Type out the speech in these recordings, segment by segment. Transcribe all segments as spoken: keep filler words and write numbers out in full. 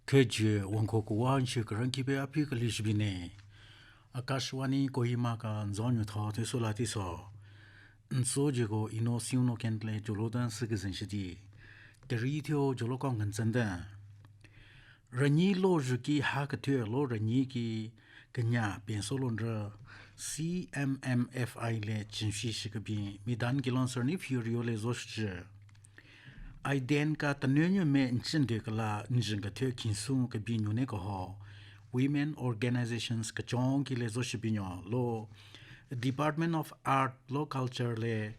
Khejü wangko kuwa nchü kerangkipe aphi kali shibine. Akashvani Kohima ka nzonyu tho teso la tiso. Nso jeko ino siuno kentle jolo dan citizen shidi. Teri theo jolo kong ganzan dan. Ranyi lo juki ha kethe lo ranyi ki kenya penso londra C M M F I le chinshi shikabin midan kilon serni furio le zo shije. Aiden ka tanünyu me nchin de kala njin ka thyo kinsu ka bi nyune ko ho. Women organizations ka chong ki le zo shibinyo lo Department of Art lo Culture le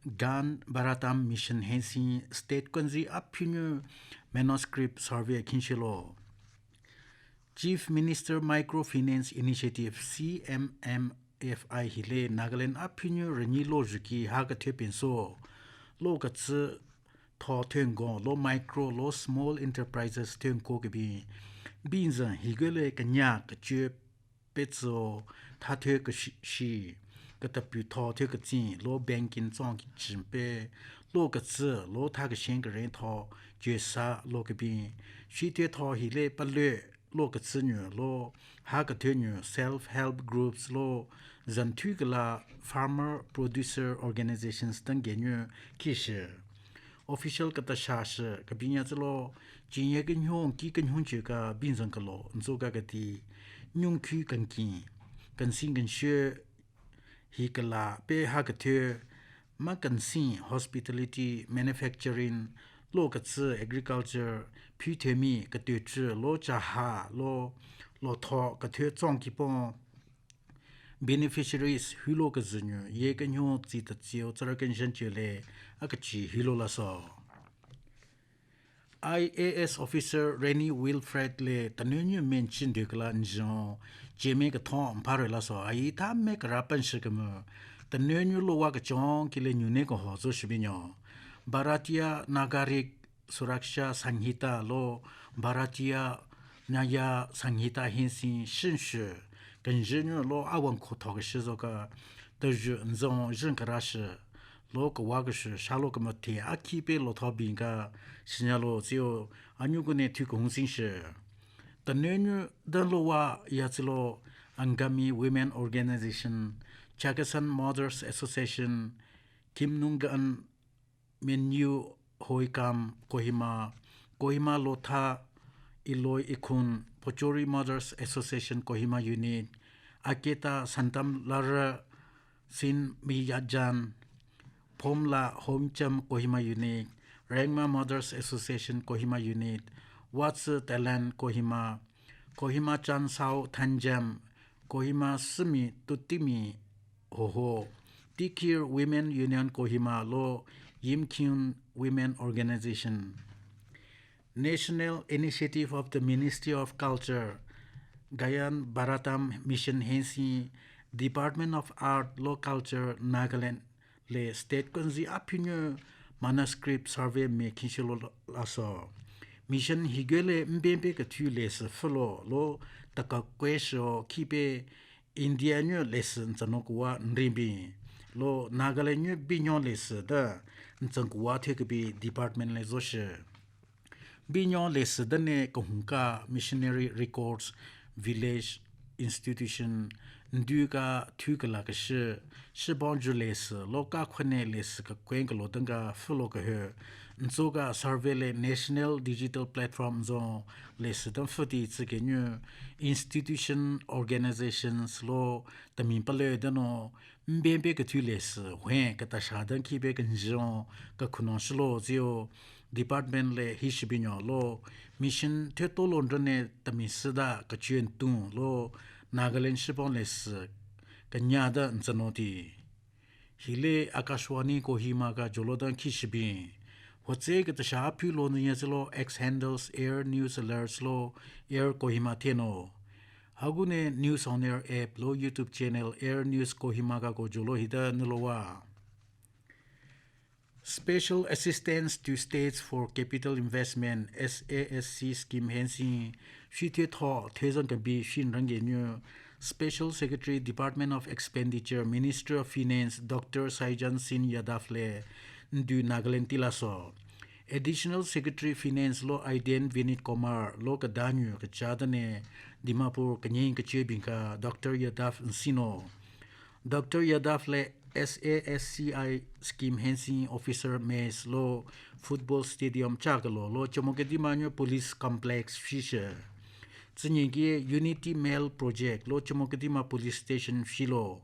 Gyan Bharatam Mission hensi state konzi aphinyu manuscript survey kinshi lo. Chief Minister Microfinance Initiative C M M F I hile Nagaland aphinyu ranyi lo juki ha ka thyo penso lo ka tsü tho thengko lo micro lo small enterprises thengko kebi binzan higele kanya kachö petsü tha thyo kashi shi katapu tho thyo katsin lo banking tsong ki chimpe lo ka tsü lo tha kashen karen tho jesa lo kebi shi thyo tho hile palö lo ketsü nyu lo, ha kethyu nyu self help groups lo, zanthu kala farmer producer organizations tang genyu kishi. Official kata sha shi kabinya tsü lo, jinye kenyong ki kenyong che ka binzan kalo nzo ka kati nyung khu kankin kansin kanshe hi kala pe ha kethyu ma kansin hospitality manufacturing lo ketsü agriculture phi themi kethyu chü lo cha ha lo lo tho kethyu tsong kipon beneficiaries hü lo kezünyu ye kenyo tsi ta tsio tsara kenshan che le a kechi hü lo la so. I A S officer Renny Wilfred le tanunyu menchin de kala njon jeme kethon mpare la so ayi tha me kara pen shi kemu tanunyu lo wa kechon ki le nyune ko ho zo shibinyo. Bharatiya Nagarik Suraksha Sanhita lo Bharatiya Nyaya Sanhita hensin shin shi kenjinyu lo awan ko tho ke shi zo ka teju nzon jin kara shi lo kewa ke shi shalo kemate a ki pe lo tho bin ka shinya lo tsio anyu kune thu kehung sin shi. Tanunyu den lo wa ya tsü lo Angami Women Organization, Chakhesang Mothers Association, Kimnungan Menyu Hoikam Kohima, Kohima Lotha Iloi Ikhun, Pochuri Mothers Association Kohima Unit, Aketa Santam Lara Sin Miyajan, Phomla Homcham Kohima Unit, Rengma Mothers Association Kohima Unit, Watsu Thailand Kohima, Kohima Chansao Thanjam, Kohima Sumi Tutimi Hoho, Tikir Women Union Kohima lo Yimkyun Women Organization. National Initiative of the Ministry of Culture, Gyan Bharatam Mission hensi Department of Art lo Culture Nagaland le state konzi aphinyo manuscript survey me kinshi lo la so. Mission higele mbembe kethu le se felo lo taka kwe sho kipe India nyu le se ntsano kuwa nrimbi lo Nagaland nyu binyo le se da ntsan kuwa the kebi department le zo she. Binyo le se da ne kehunka missionary records, village institution, ndu ka thu kala ke shi, shibon ju le se lo ka khone le se ka kwen ke lo danga felo ke he. Ntso ka survey le national digital platform zo le se dan feti tsü ke nyu institution organizations lo tamin pale dano mbembe kethu le se hwen kata sha dan ki be kenjon ka khunon shilo zio department le hi shibinyo lo mission the to lo ndrone tamin sida kachuen tun lo Nagaland shibon le se kanya da ntsano ti. Hile Akashvani Kohima ka jolo dan ki shibin. Hotse kata sha aphi lo nyi zelo X handles Air News Alerts lo Air Kohima theno. Hagu ne News on Air app lo YouTube channel Air News Kohima ka ko jolo hida nilo wa. Special Assistance to States for Capital Investment, S A S C scheme hensin, shithe tho thezan kabi shin range nyu, Special Secretary, Department of Expenditure, Ministry of Finance, Doctor Saijan Singh Yadav le ndu Nagaland tilaso. Additional Secretary Finance lo Iden Vinit Kumar lo kadanyu kachadane Dimapur kanying kachebinka Doctor Yadav nsino. Doctor Yadav le S A S C I scheme hensin officer mess lo football stadium chakalo lo Chumoukedima nyo police complex shishe. Tsinyengi Unity Mall Project lo Chumoukedima Police Station shilo.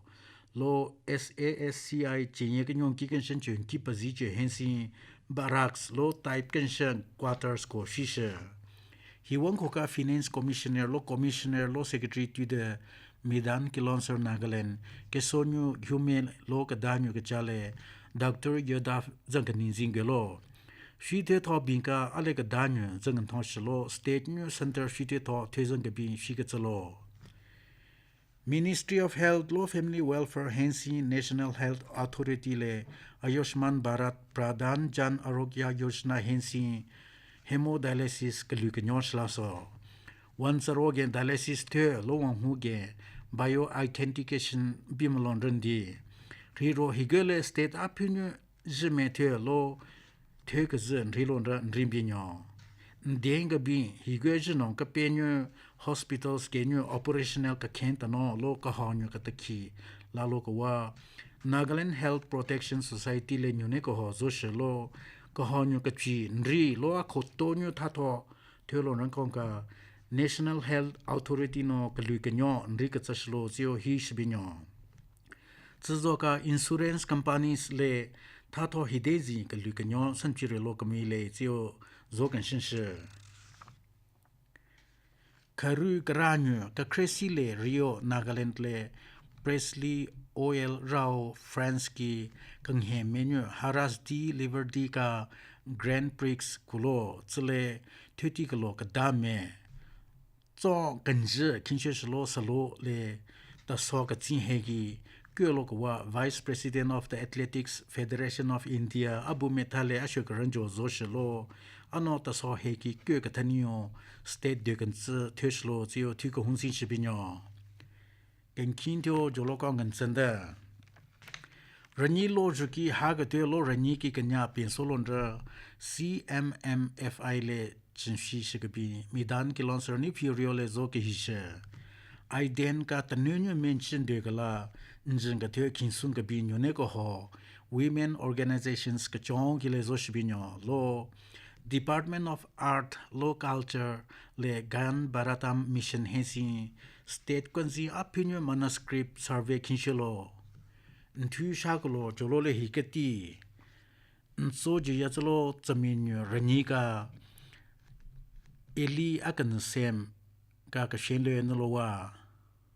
Lo S A S C I chenye kenyong ki kenshen chun ki pazi che hensin barracks lo type kenshen quarters ko shishe. Hiwang koka Finance Commissioner lo Commissioner lo Secretary to the Midan Kilonser Nagaland, Kesonyu Hume lo kadanyu kachale, Doctor Yadav zangkanin zingelo. Shithe tho binka ale kadanyu zangkan thon shilo, State nyu Center shithe tho thezan kabin shikatsalo. Ministry of Health lo Family Welfare hensin National Health Authority le Ayushman Bharat Pradhan Jan Arogya Yojana hensin hemodialysis kalu kanyo shilaso. Wan tsaro gen dialysis the lo wang hu gen bioauthentication bimalon rendi. Riro higele state aphinyu jime the lo the kazü nri lo nra nri binyo. Nden kabi higwe jino kapenyu hospitals kenyu operational kakhen tano lo kahonyu katakhi lalo kawa Nagaland Health Protection Society le nyune kaho zoshe lo kahonyu kachi nri lo akhotonyu thatho thelo nrankong ka National Health Authority no kalu kanyo nri katsashilo zio hi shibinyo. Tsüzo ka insurance companies le thatho hidezi kalu kanyo sanchire lo kami le zio zo kanshin shi. Karu karanyu kakresi le Rio Nagaland le Presley O L Rao France ki kanghe menu Harasdi Liverdi ka Grand Prix kulo tsüle thüti kalo kada me. Tso kenjü kinche shilo salo le taso katsin heki kyo lo kawa Vice President of the Athletics Federation of India abu metha le asho karanjo zo shilo ano taso heki kyo kathaniyo state de kentsü thyo shilo tsiyo thyu kahunsin shibinyo. Kenkin thyo jolo kong kentsende. Ranyi lo juki ha kete lo ranyi ki kenya pinso londra C M M F I le chinshi shikabi Midan Kilonser ni Furio le zo kehishe. Aiden ka tanunyu mention de kala njin ka thyo kinsun kabi nyune ko ho women organizations kachon ki le zo shibinyo lo Department of Art lo Culture le Gyan Bharatam Mission hensin state kwanzi aphinyu manuscript survey kinshilo. Nthu shakalo jolo le hiketi. Ntso je yatsalo tsaminyu ranyi ka Eli akanusem ka kashen le nalowa.